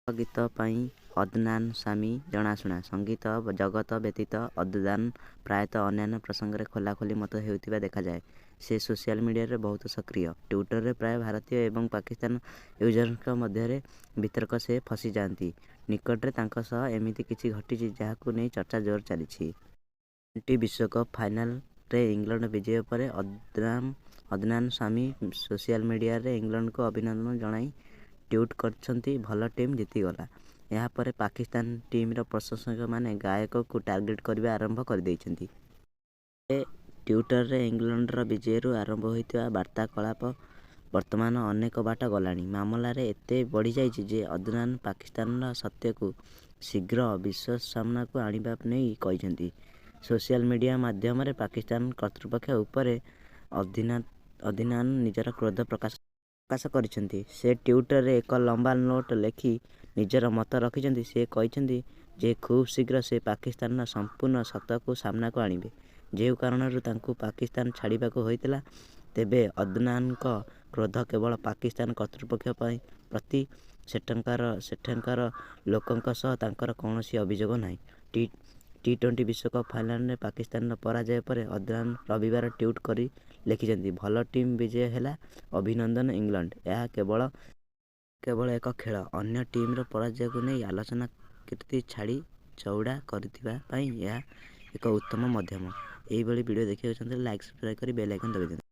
ଗୀତ ପାଇଁ ଅଦନାନ ସାମୀ ଜଣାଶୁଣା। ସଙ୍ଗୀତ ଜଗତ ବ୍ୟତୀତ ଅଦନାନ ପ୍ରାୟତଃ ଅନ୍ୟାନ୍ୟ ପ୍ରସଙ୍ଗରେ ଖୋଲାଖୋଲି ମତ ଦେଉଥିବା ଦେଖାଯାଏ। ସେ ସୋସିଆଲ ମିଡିଆରେ ବହୁତ ସକ୍ରିୟ। ଟ୍ୱିଟରରେ ପ୍ରାୟ ଭାରତୀୟ ଏବଂ ପାକିସ୍ତାନୀ ୟୁଜର୍ସଙ୍କ ମଧ୍ୟରେ ବିତର୍କରେ ସେ ଫସିଯାଆନ୍ତି। ନିକଟରେ ତାଙ୍କ ସହ ଏମିତି କିଛି ଘଟିଛି, ଯାହାକୁ ନେଇ ଚର୍ଚ୍ଚା ଜୋର ଚାଲିଛି। ଟ୍ୱେଣ୍ଟି ବିଶ୍ୱକପ ଫାଇନାଲରେ ଇଂଲଣ୍ଡ ବିଜୟ ପରେ ଅଦନାନ ସାମୀ ସୋସିଆଲ ମିଡିଆରେ ଇଂଲଣ୍ଡକୁ ଅଭିନନ୍ଦନ ଜଣାଇ ଟ୍ୱିଟ କରିଛନ୍ତି, ଭଲ ଟିମ ଜିତିଗଲା। ଏହା ପରେ ପାକିସ୍ତାନ ଟିମର ପ୍ରଶଂସକମାନେ ଗାୟକଙ୍କୁ ଟାର୍ଗେଟ କରିବା ଆରମ୍ଭ କରିଦେଇଛନ୍ତି। ତେବେ ଟ୍ୱିଟରରେ ଇଂଲଣ୍ଡର ବିଜୟରୁ ଆରମ୍ଭ ହୋଇଥିବା ବାର୍ତ୍ତାଳାପ ବର୍ତ୍ତମାନ ଅନେକ ବାଟ ଗଲାଣି। ମାମଲା ଏତେ ବଢ଼ିଯାଇଛି ଯେ ଅଦନାନ ପାକିସ୍ତାନର ସତ୍ୟକୁ ଶୀଘ୍ର ବିଶ୍ୱ ସାମନାକୁ ଆଣିବା ନେଇ କହିଛନ୍ତି। ସୋସିଆଲ ମିଡିଆ ମାଧ୍ୟମରେ ପାକିସ୍ତାନ କର୍ତ୍ତୃପକ୍ଷ ଉପରେ ଅଦନାନ ନିଜର କ୍ରୋଧ ପ୍ରକାଶ କରିଛନ୍ତି। ସେ ଟ୍ୱିଟରରେ ଏକ ଲମ୍ବା ନୋଟ୍ ଲେଖି ନିଜର ମତ ରଖିଛନ୍ତି। ସେ କହିଛନ୍ତି ଯେ ଖୁବ ଶୀଘ୍ର ସେ ପାକିସ୍ତାନର ସମ୍ପୂର୍ଣ୍ଣ ସତକୁ ସାମନାକୁ ଆଣିବେ, ଯେଉଁ କାରଣରୁ ତାଙ୍କୁ ପାକିସ୍ତାନ ଛାଡ଼ିବାକୁ ହୋଇଥିଲା। ତେବେ ଅଦନାନଙ୍କ କ୍ରୋଧ କେବଳ ପାକିସ୍ତାନ କର୍ତ୍ତୃପକ୍ଷଙ୍କ ପ୍ରତି, ସେଠାକାର ଲୋକଙ୍କ ସହ ତାଙ୍କର କୌଣସି ଅଭିଯୋଗ ନାହିଁ। ଟି-ଟ୍ୱେଣ୍ଟି ବିଶ୍ୱକପ ଫାଇନାଲରେ ପାକିସ୍ତାନର ପରାଜୟ ପରେ ଅଦନାନ ରବିବାର ଟ୍ୱିଟ କରି ଲେଖିଛନ୍ତି, ଭଲ ଟିମ ବିଜୟ ହେଲା, ଅଭିନନ୍ଦନ ଇଂଲଣ୍ଡ। ଏହା କେବଳ ଏକ ଖେଳ। ଅନ୍ୟ ଟିମର ପରାଜୟକୁ ନେଇ ଆଲୋଚନା କୀର୍ତ୍ତି ଛାତି ଚଉଡ଼ା କରିବା ପାଇଁ ଏହା ଏକ ଉତ୍ତମ ମାଧ୍ୟମ। ଏହିଭଳି ଭିଡିଓ ଦେଖିବାକୁ ଚାହୁଁଥିଲେ ଲାଇକ୍, ସବସ୍କ୍ରାଇବ କରି ବେଲ୍ ଆଇକନ୍ ଦବାଇ ଦିଅନ୍ତୁ।